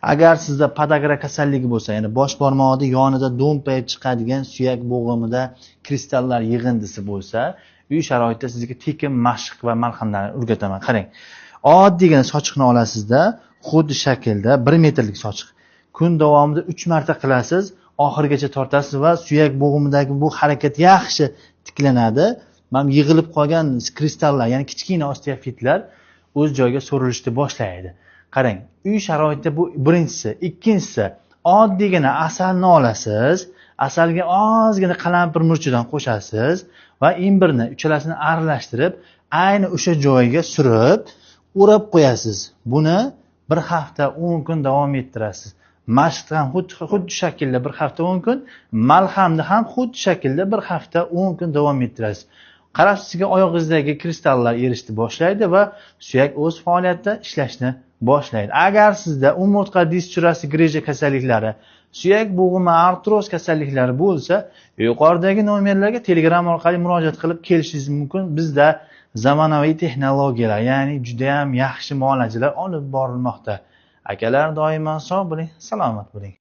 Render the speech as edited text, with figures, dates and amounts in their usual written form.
Agar sizda podagra kasalligi bo'lsa, ya'ni bosh barmog'ida yonida do'mpayib chiqadigan suyak bo'g'imida kristallar yig'indisi bo'lsa, uy sharoitida sizga tekin mashq va malhamlarni o'rgataman. Qarang, oddiygina sochiqni olasizda, xuddi shaklda 1 metrlik sochiq. Kun davomida 3 marta qilasiz, oxirigacha tortasiz va suyak bo'g'imidagi bu harakat yaxshi tiklanadi. Mana yig'ilib qolgan kristallar, ya'ni kichkina osteofitlar o'z joyiga so'rilishni boshlaydi. Qarang, uy sharoitida bu birinchisi. Ikkinchisi, oddiygina asalni olasiz, asalga ozgina qalampir murchidan qo'shasiz va imbirni uchalasini aralashtirib, ayni o'sha joyiga surib, o'rab qo'yasiz. Buni bir hafta 10 kun davom ettirasiz. Mashqni ham xuddi shaklda bir hafta 10 kun, malhamni ham xuddi shaklda bir hafta 10 kun davom ettirasiz. Qarab, sizga oyog'ingizdagi kristallar erishni boshlaydi va suyak o'z faoliyatida ishlashni boshlaydi. Agar sizda umurtqa disk greja kasalliklari, suyak bo'g'imi artroz kasalliklari bo'lsa, yuqoridagi nomerlarga Telegram orqali murojaat qilib kelishingiz mumkin. Bizda zamonaviy texnologiyalar, ya'ni juda ham yaxshi muolajalar olib borilmoqda. Akalar, doimo sog' bo'ling, salomat bo'ling.